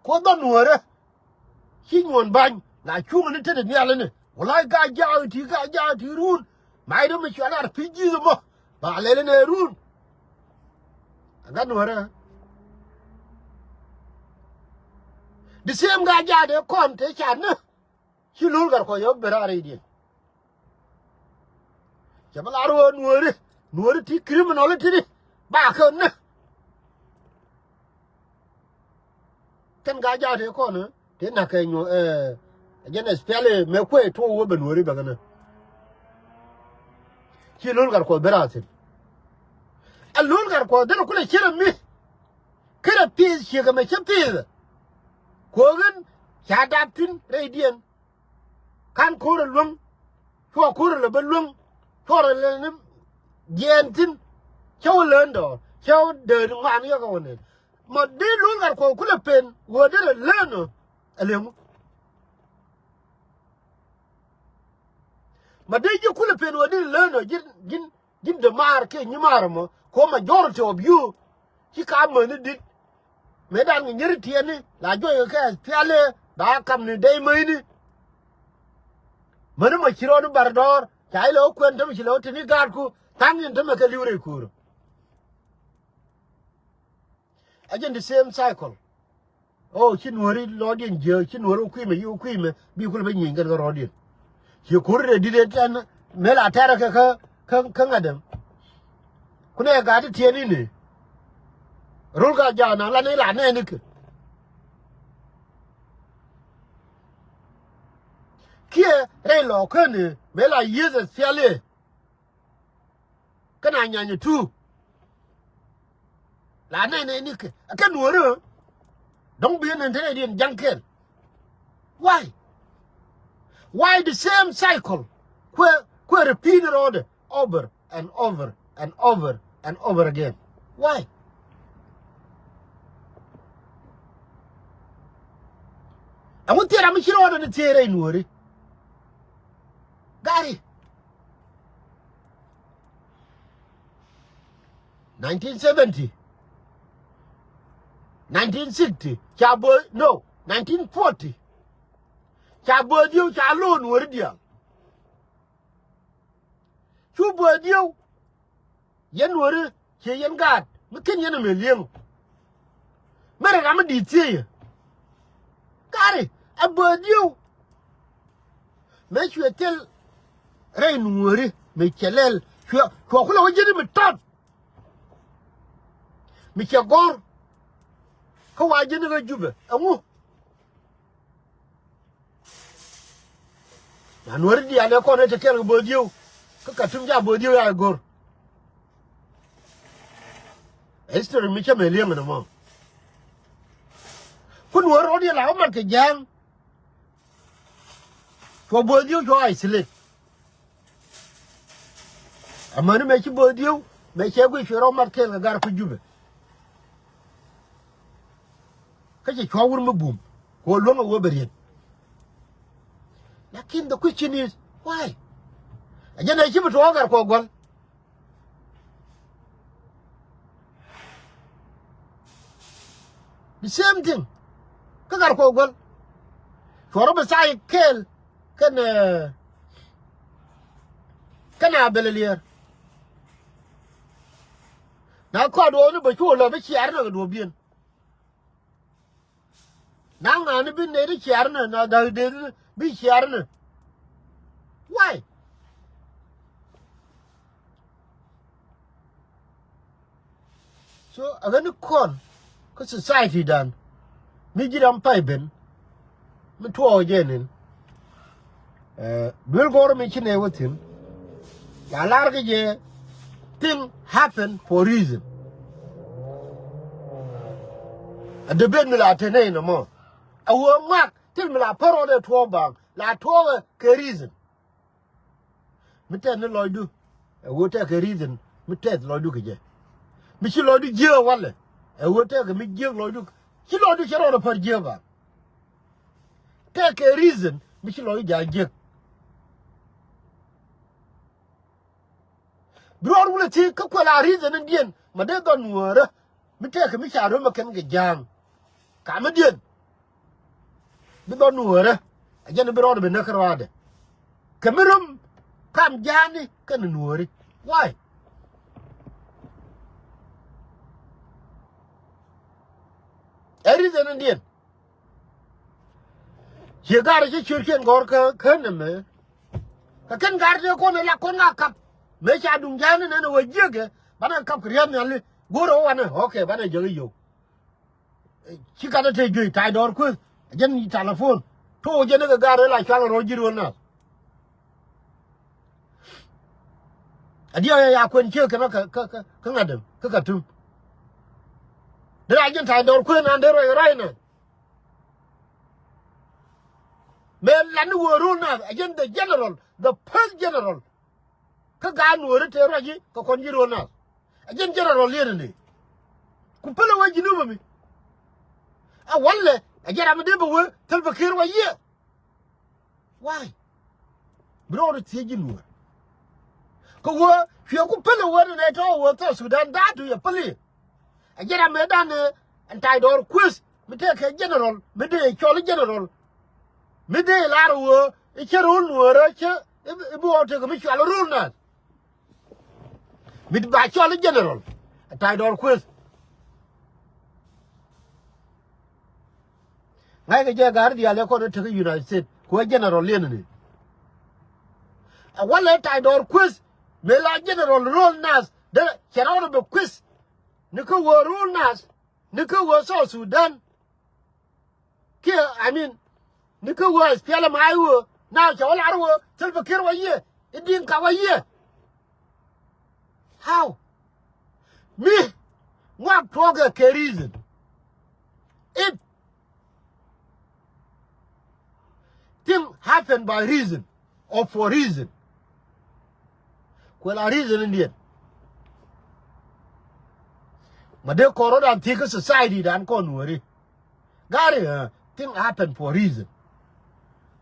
Kuoth bä Nuäärä. Ci Nyuɔn Bany la cuŋä ni tetdɛ nhial ni. Wala ka jaak ti ka jaak ti run. Ma idɔ mi cual ar pi ji̱th mɔ. Ba lɛl ni run. A gat Nuäärä. The same ka jaak dee kɔn te ca ni. Ci Lul Gatkuɔth yɛ wä ben raar rɛydiɛn. Cɛ bi lar ɣöö Nuääri, Nuääri ti criminal ti di ba kɛ ni. Kɛn ka jaak tëë kɔn tëë nak kɛ nyuɔ, eh, jɛn SPLA mëë kuɛ tuɔɔk wä ben Nuääri bɛ kɛ ni. Ci Lul Gatkuɔth ben raar thi̱n. Ɛ Lul Gatkuɔth derɛ kulɛ cier ɛ mi. Kärɛ pi̱i̱th ciek ɛmɛ cä pi̱i̱th. Kuɔɔk in ca dap thi̱n rɛydiɛn. Ka̱n ko̱rɛ luäŋ. Cuɔ ko̱rɛ lɛ bä luäŋ. Cuɔ rɛ lɛ ni jiɛɛn thi̱n. Cä wä lään dɔɔr. Cä wä dääri ŋuan yɔkɛ wä nɛn. Ma dee Lul Gatkuɔth kulɛ pen ɣöö derɛ lään ɔ. Ɛ lëŋu. Ma dee ji̱ kulɛ pen ɣöö derɛ lään ɔ ji̱n, ji̱n, ji̱n dämaar kiɛ nyimaar ɛmɔ. Kɛ ɣöö majority of you. Ci ka mäni dit. Mëëdan kɛ nyiri tiɛni la juɔc kɛ kɛ piali ba kam ni dee mäni. Mäni mɔ ci rɔɔd bar dɔɔr ca ilɛ wä kuɛn tämɛ ci lɛ wä tini gaatku tha̱a̱ŋ in tämɛ kɛ li̱w rɛy ko̱o̱rä. Ɛ jɛn the same cycle. O ci nuɔ̱ɔ̱ri lɔɔdiɛn jiääk, ci nuɔ̱ɔ̱ri wä kui̱mɛ, ci wä kui̱mɛ, bi kulɛ bä nyieny kɛn kɛ rɔɔdiɛn. Ci ko̱ri rɛy di̱t ɛ tɛn mëë la tɛrɛ kɛ kä, kä, kä ŋa̱t ɛm. Kunɛ ɛ gaat ti tiɛɛni ni. Rol ka jaak na la ni la nɛɛni kɛ. Kiɛ rɛy lɔɔkäni mëë la yieth ɛ thiali. Kä na nyany ɛ tuuk. La nɛɛni ni kɛ, ɛ kɛ nuɔ̱ɔ̱ri. Dɔ̱ŋ bi ni te rɛydiɛn ja̱ŋ kɛl. Why? Why the same cycle? Kuɛ, kuɛ repeat rɔɔdɛ over and over and over and over again. Why? Ɛŋu thier ram mi ci rɔɔdɛ ni thier rɛy nuɔ̱ɔ̱ri? Gari. Nineteen seventy, nineteen sixty, ca bö, no, nineteen forty. Ca bööth yio̱w ca lo̱o̱n weri diaal. Cu bööth yio̱w. Yɛn nuɔ̱ɔ̱ri ciɛ yɛn gaat mi ken yɛn ɛmɛ li̱eŋ. Mɛrɛ ram mi di̱i̱t thiec yɛ. Gari, a bööth yio̱w. Mëë cuɛ thil rɛy nuɔ̱ɔ̱ri mëë cɛ lɛl cuɛ, cuɛ kulɛ wä ji̱n mi tɔt. Mi cɛ gɔ̱r. Kä wa ji̱n kä Jubɛ ɛŋu? Na nuɔ̱ɔ̱ri diaal ɛ kɔn ɛ te kɛl kɛ bööth yio̱w. Kä Katum ca bööth yio̱w ya ɛ go̱r. History mi cä mɛ li̱eŋ ni mɔ. Kun wä rɔɔdiɛn la wä mat kɛ ja̱a̱ŋ. Cuɔ bööth yio̱w cuɔ isolate. Amäni mëë ci bööth yio̱w mëë cɛ guic cuɛ rɔ mat kɛl kɛ gar kä Jubɛ. Kä cɛ cuɔ wur mi bum. Kɛ wä luäŋ ɛ wä bɛ riet. Lakin the question is, why? A jɛn ɛ ci bi tuɔɔk gar kuɔ guäl. The same thing. Kä gar kuɔ guäl. Cuɔ rɔ bi say kɛl kɛn, eh, kɛn a bɛl liɛɛr. Na kɔt wä ni bɛ cu lɔ bi ciar ni kɛ duɔ̱p bien. Na ŋa̱ni bi nɛy ti ciar ni, na da̱k dee bi ciar ni. Why? So a ɣän ni kɔn kä society dan mi ji̱ ram pay ben mi tuɔɔk jɛ nin. Eh, duel gɔr mi ci nɛ wä thin. Ya lar kɛ jɛ, thing happen for reason. A debate mi la te nɛ in a mɔ. A wä ŋuak thil mi la pär rɔɔdɛ tuɔɔk baŋ la tuɔɔk kɛ reason. Mi tɛth ni lɔcdu ɛ ɣöö tɛkɛ reason mi tɛth lɔcdu kɛ jɛ. Mi ci lɔcdu jiääk walɛ ɛ ɣöö tɛkɛ mi jiääk lɔcdu. Ci lɔcdu cɛ rɔɔdɛ pär jiääk ba. Tɛkɛ reason mi ci lɔcdu ja̱ jiääk. Bi rɔɔd wulɛ thiec kä kuɛ la reason in diɛn ma dee dhɔn nuäärä. Mi tɛkɛ mi ca röm ɛ kɛn kɛ ja̱a̱ŋ. Ka mi diɛn. Bi dhɔn nuäärä. A jɛn bi rɔɔdɛ bi näk kä rɔaadɛ. Kɛ mi röm kam ja̱a̱ni kɛn nuääri. Why? Ɛ reason in diɛn. Ciɛ gar cä ciötkiɛn gɔ̱r kä kä nɛmɛ. Kä kɛn gar tëë kɔn ɛ la kɔn ŋa kap. Mëë ca duŋ ja̱a̱ni nɛn ɛ wä jiäkɛ banɛ kap kɛ ria̱th nhiali. Go̱rɛ wä wanɛ, okay, banɛ jäk i̱ yio̱w. Ci kat ɛ te juey tay dɔɔr kueth. Ɛ jɛn telephone. To̱ jɛn ɛ kɛ gar ɛ la cual rɔ ji̱ ruɔ̱n nath. A diɛ ya kuɛn ciek kɛn kä kä kä ŋa̱t däm kä Katum. Dee a jɛn ta̱a̱ dɔɔr kuën an dee ruac ruac nɛ. Mëë lat ni wee rol nath a jɛn the general, the first general. Kä gaat nuɔɔri tëë ruac ji̱ kɛ kɔn ji̱ rol nath. A jɛn general liɛn ni. Ku pälɛ wee ji̱ nupä mi. A walɛ a jɛn ram mi dee bɛ wee thil bɛ kier wa yiëë. Why? Bi rɔɔdɛ thiec ji̱ nuɔɔr. Kä wee cuɛ ku pälɛ wee ni nɛy tɔ̱ wee South Sudan da̱a̱ tu yɛ päli. A jɛn ram mëë dan ɛ ɛn tay dɔɔr kueth mi tëë kɛ general mi dee cɔl i̱ general. Mi dee lar wee i̱ cä rol nuɔɔrä cä i̱ bi wä tekɛ mi cual rol nath. Mi ba cɔl i̱ general. A tay dɔɔr kueth. Ŋa̱ckɛ jɛ ga̱r diaal ɛ kɔn ɛ tekɛ United States. Kuɛ general liɛn ni. Ɛ walɛ ta̱y dɔɔr kueth. Mëë la general ro̱l nath. Dee cɛ rɔɔdɛ bɛ kueth. Ni kä wä ro̱l nath. Ni kä wä South Sudan. Kiɛ, I mean, ni kä wä S P L M I wä. Na cɛ wä lar wä. Salva Kiir wä yiɛ. I̱ Dinka wä yiɛ. How? Mi ŋuak tuɔɔkɛ kɛ reason. If thing happen by reason or for reason. Kuɛ la reason in diɛn. Ma dee kɔrɔ dan thiek kä society dan kɔn weri. Gari, uh, thing happen for reason.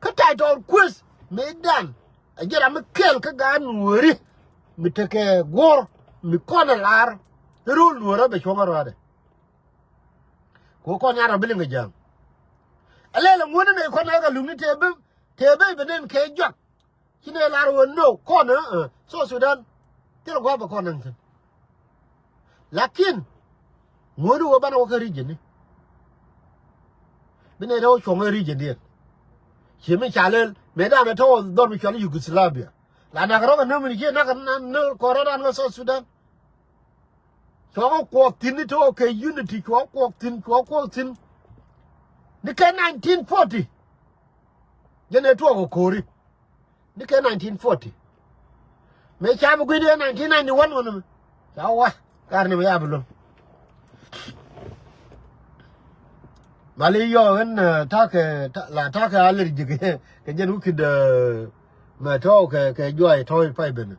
Kä ta̱y tɔɔr kueth mëë dan. A jɛ ram mi kɛl kä gaat nuɔ̱ɔ̱ri. Mi tekɛ guɔ̱r mi kɔn a lar. Rul nuɔ̱ɔ̱rä bɛ cuɔ̱ŋ a ruaadɛ. Ku kɔn ya rɔ bi liŋ a ja̱a̱ŋ. A lɛl a ŋuɔ̱n ni nɛy kɔn a kɛ luk ni tëë bi, tëë bi bi nen kɛ juak. Ci nɛy lar wä no kɔn ɛ, ɛ, South Sudan. Thil gua̱a̱p ɛ kɔn naŋ thi̱n. Lakin ŋuɔ̱ni wä banɛ wä kä region ni. Bi nɛy dee wä cuɔ̱ŋ ɛ region diɛn. Ci mi ca lɛl mëë danɛ tɔ̱ wä dhɔr mi cual Yugoslavia. La nak rɔk ɛ näm ni ci nak ɛ näk kɔrɔ dan kä South Sudan. Cuɔk kuɔth thi̱n ni tɔ̱ kɛ unity, cuɔk kuɔth thi̱n, cuɔk kuɔth thi̱n. Ni kɛ nineteen forty. Jɛn ɛ tuɔɔk ɛ ko̱ri. Ni kɛ nineteen forty. Mëë ca bi gui̱n yɛ nineteen ninety-one ɣän ɛmɛ. Ca wä kar ni mɛ ya bi luäŋ. Mali yɔ ɣän, eh, ta̱kɛ, ta̱-, la ta̱kɛ allergy kɛ, kɛ jɛn wikit, eh, mɛ tɔ̱ kɛ, kɛ juay tɔ̱ pay ben.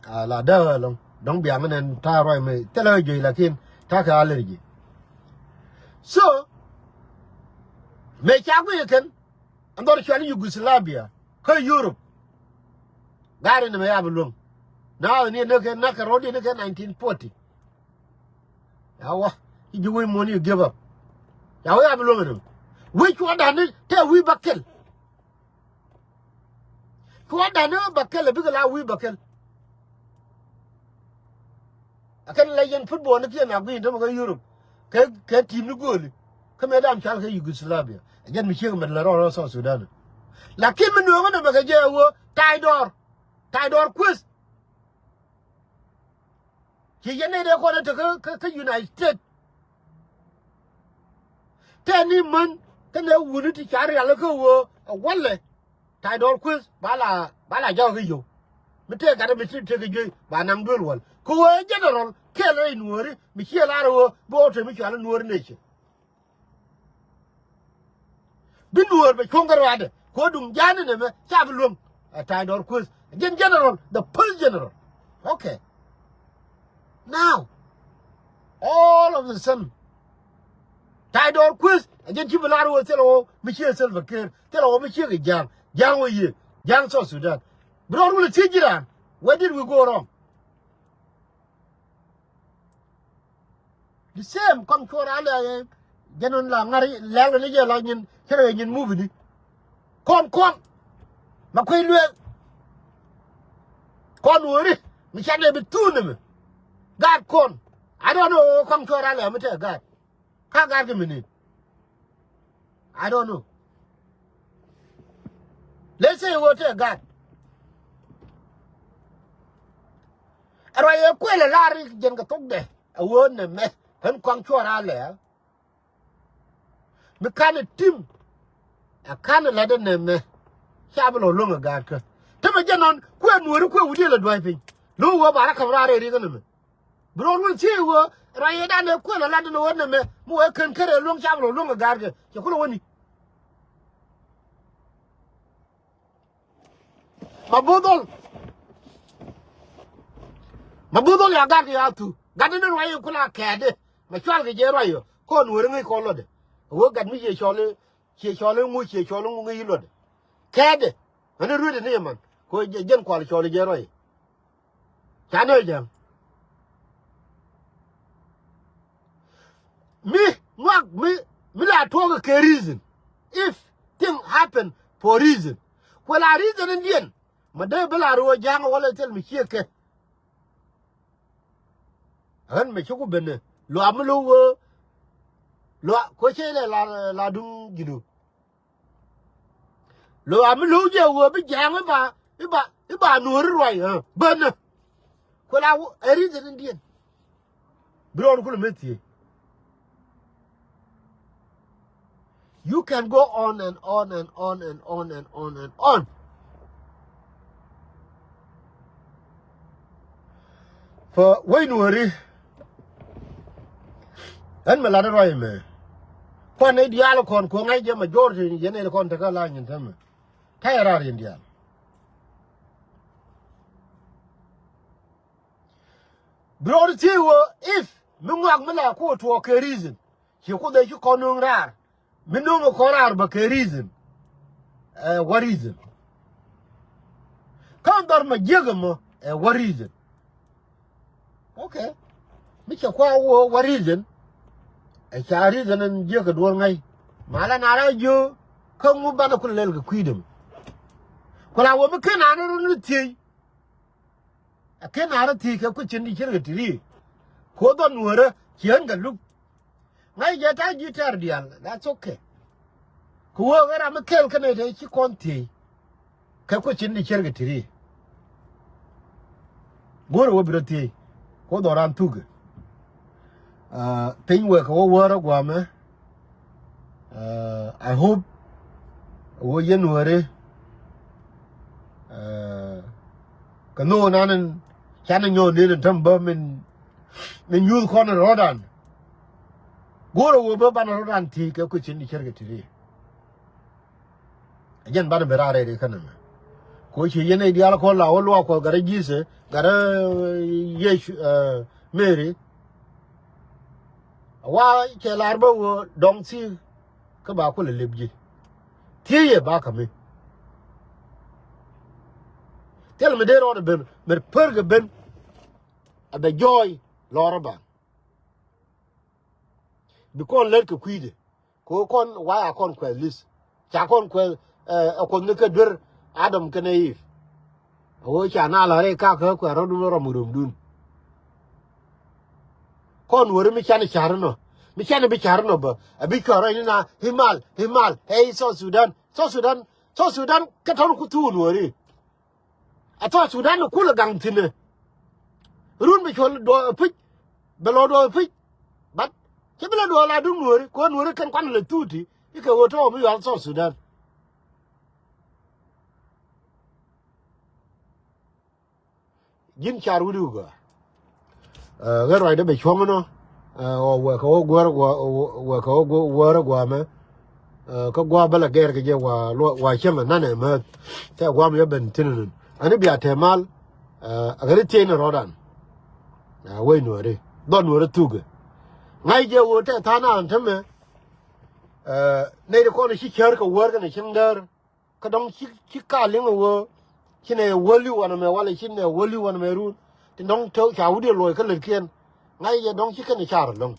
A la dee ɣä lɔ̱ŋ dɔ̱ŋ biaŋ nɛn ta̱a̱ ruac mɛ thilɛ ɣä juey lakin ta̱a̱ kɛ allergy. So mëë ca guic kɛn ɛn dhɔr cual Yugoslavia kä Europe. Gaari ni mɛ ya bi luäŋ. Na ɣä ni ni kɛ nak kɛ rɔ̱diɛn ni kɛ nineteen forty. Ya wä i̱ ji̱ wec muɔ̱ɔ̱n i̱ give up. Ya wä ya bi luäŋ ɛn ɛmɛ. Wec cuɔ̱ɔ̱ŋdan ni tɛ wi̱i̱ bä kɛl. Cuɔ̱ɔ̱ŋdan ni bä kɛl, bikɛ la wi̱i̱ bä kɛl. A kɛn lɛ yɛn football ni kiɛ na gui̱i̱n tämɛ kä Europe. Kɛ, kɛ team ni gööli. Kä mëë dam cal kɛ Yugoslavia. A jɛn mi ciek mɛ lɛ rɔɔd rɔɔd South Sudan. Lakin mi nööŋä nɔmɛ kɛ jɛ ɣöö ta̱y dɔɔr. Ta̱y dɔɔr kueth. Ci yɛn nɛy dee kɔn ɛ te kä, kä, kä United States. Tɛni män kɛnɛ wuni ti ca rial kä ɣöö ɛ walɛ. Ta̱y dɔɔr kueth ba la, ba la jakä kä yio̱w. Mi tëë gatdä mi ti tekɛ juey ba naŋ duel wäl. Kɛ ɣöö ɛ general kɛɛl rɛy nuɔ̱ɔ̱ri mi ciɛ lar ɣöö bi ɣɔw te mi cual i̱ Nuɔ̱ɔ̱ri nation. Bi nuɔ̱ɔ̱r bɛ cuɔ̱ŋ kä ruaadɛ. Kɛ ɣöö duŋ ja̱a̱n ni nɛmɛ ca bi luäŋ. Ɛ ta̱y dɔɔr kueth. Ɛ jɛn general, the first general. Okay. Now, all of a sudden, ta̱y dɔɔr kueth. Ɛ jɛn ci bi lar ɣöö thilɛ ɣöö mi ciɛ Salva Kiir. Thilɛ ɣöö mi ciɛ kɛ ja̱a̱ŋ. Ja̱a̱ŋ wä yiëë. Ja̱a̱ŋ South Sudan. Bi rɔɔd wulɛ thiec ji̱ raan. Where did we go wrong? The same kɔn cuɔr a lɛ jɛn ɣän la ŋa̱r lɛl ɣän jɛ la nyin cɛ rɛ nyin mubi ni. Kɔn kɔn ma kui̱ lueek. Kɔn wöri mi ca nɛ bi thuun ni mi. Gaat kɔn. I don't know kɔn cuɔr a lɛ mi tɛ gaat. Ka gaat kɛ mi ni. I don't know. Let's say wä tɛ gaat. Ɛ ruac ɛ kuël ɛ lar jɛn kɛ thokdɛ. Ɛ wä nɛ mɛ ɣän kɔn cuɔr a lɛ. Mi kanɛ tim. Ɛ kanɛ latdä nɛmɛ. Ca bi lɔ luäŋ ɛ gaatkä. Tämɛ jɛ nɔn kuɛ nuɔ̱ɔ̱ri kuɛ wi̱diɛ lɛ dua̱c piny. Lo̱k wä ba rɔ ka̱m raar rɛy rikä nɛmɛ. Bi rɔɔd wä thiee wä rɔy yɛ danɛ kuɛ lɔ latdä nɛ wä nɛmɛ. Mi wä kän kärɛ luäŋ ca bi lɔ luäŋ ɛ gaatkä. Cɛ kulɛ wä ni. Ma bo̱o̱th ol. Ma bo̱o̱th ol ya gat kɛ ya thu. Gat ni ruac in kula kɛɛdi. Ma cual kɛ jɛ ruac yɔ kɔn weri ŋäc kɔn lɔdɛ. Wä gat mi ciɛ cɔl i̱ ciɛ cɔl i̱ ŋu ciɛ cɔl i̱ ŋu ŋäc i̱ lɔdɛ. Kɛɛdi. Ani ruet ini yɛ man kɛ jɛn kual cɔl i̱ jɛ ruac. Ca nöö jɛn. Mi ŋuak mi mi la tuɔɔk kɛ reason. If thing happen for reason. Kuɛ la reason in diɛn. Ma dee bi la ruɔ ja̱a̱ŋ wala thil mi ciek kɛ. Ɣän mɛ ci ku ben luaam mi lo̱k ɣöö Lo a ko cɛ lɛ la, la duŋ ji̱du. Lo a mi lo̱w jɛ wee bi ja̱a̱ŋ i̱ ba, i̱ ba, i̱ ba nuɔ̱ɔ̱ri ruac, ɛ, bänä. Ku la wä, ɛ reason in diɛn. Bi rɔɔd kulɛ mi thiee. You can go on and on and on and on and on and on. Fä wec nuɔ̱ɔ̱ri. Ɛn mɛ lat ruac mɛ. Kuan nɛy diaal kɔn kuɔ̱ŋ ŋa̱c jɛ majority yɛn nɛy kɔn tekä la nyin tämɛ. Ta̱yɛ raar yɛn diaal. Bi rɔɔd thiec wä if mi ŋɔak mi la ku tuɔɔk kɛ reason. Ci Kuoth ɛ ci kɔn no̱o̱ŋ raar. Mi no̱o̱ŋ kɔn raar bä kɛ reason. Ɛ, what reason? Kä dhɔr ma jiäk ɛmɔ, ɛ, what reason? Okay. Mi cɛ kua wä what reason? Ɛ ca reason ɛn jiäk kɛ duɔl ŋa̱c. Malɛ na ra jiö kä ŋu banɛ ku lɛl kɛ kui̱dɛ mɔ. Ku la wä mi ken an run ni thiec. Ɛ ken a rɔ thiec kɛ kui̱ cin di cier kɛ ti ri. Ku dhɔn nuɔrä ci ɣän kɛ luk. Ŋa̱c jɛ ta̱a̱ ji̱ tɛɛr diaal, that's okay. Ku wee ɣän ram mi kɛl kɛnɛ te ci kɔn thiec. Kɛ kui̱ cin di cier kɛ ti ri. Go̱o̱rɛ wä bi rɔ thiec. Ku dhɔn ran thukɛ. Aa, piny wek kɛ wä wäärä guamɛ. Aa, I hope wä January. Aa, kɛ nhok nan in canɛ nyɔɔn nin in täm bä min, min nyuuth kɔn in rɔɔdan. Go̱o̱rɛ wä bä banɛ rɔɔdan thiec kɛ kui̱ cin di cärkɛ ti ri. Jɛn banɛ ben raar rɛy ri kä nɛmɛ. Ko ci yɛn i̱ diaal kɔn la wä luaak Kuɔth gat rɔ Jesus, gat rɔ, eh, Yecu, eh, Mary. Wa cɛ lar bä wä dɔŋ thi̱i̱k kä ba kulɛ lep ji̱. Thiec yɛ ba kä mi. Thil mi dee rɔɔdɛ ben, mi pär kɛ ben. A bɛ jɔɔy lɔrä ba. Bi kɔn lät kɛ kui̱dɛ. Ko kɔn wa a kɔn kuɛth li̱th. Ca kɔn kuɛth, eh, a Kuoth ni kɛ duer Adam kɛnɛ Eve. A wee ca na la rɛy kakä kuɛ rɔ̱dun rɔm römdun. Kɔn weri mi canɛ car inɔ. Mi canɛ bi car inɔ bä. A bi cuarɛ ni na himal, himal. Hey, South Sudan. South Sudan. South Sudan kä tɔn ku thuun weri. A South Sudan ni kulɛ gaŋ thi̱n ɛ. Run bi cuɔl duɔ pi̱c. Bɛ lɔ duɔ pi̱c. But cɛ bi lɛ duɔ la duŋ nuɔri. Kɛ ɣöö nuɔri kɛn kuan lɛ thuuti. Ikɛ ɣöö tɔɔ mi yual South Sudan. Ji̱n car wi̱di̱ wä gɔaa. Ɛ, ɣän ruacdä bɛ cuɔ̱ŋ inɔ. Ɛ, ɣɔw wɛkɛ wä guäärä gua, wɛkɛ wä guäärä guamɛ. Ɛ, kä gua̱a̱ bä lɛ gɛr kɛ jɛ wa, wa cämɛ nanɛ määth. Tɛ gua̱a̱ mi yɔ ben thi̱n nun. Ani bia tɛ mal. Ɛ, a ɣän i̱ thiecni rɔɔdan. Ɛ, wec nuɔri. Dhɔn nuɔri thukɛ. Ŋa̱c jɛ wä tɛ tha̱a̱n an tämɛ. Ɛ, nɛy ti kɔn ci cär kɛ wäär kɛnɛ cieŋ däär. Kä dɔ̱ŋ ci, ci ka liŋ a wee. Ci nɛ wäli wanɛ mɛ walɛ ci nɛ wäli wanɛ mɛ run. Ti dɔ̱ŋ te ca wut yɛ luɔc kä lät kiɛn. Ŋa̱c yɛ dɔ̱ŋ ci kɛn car lo̱ŋ.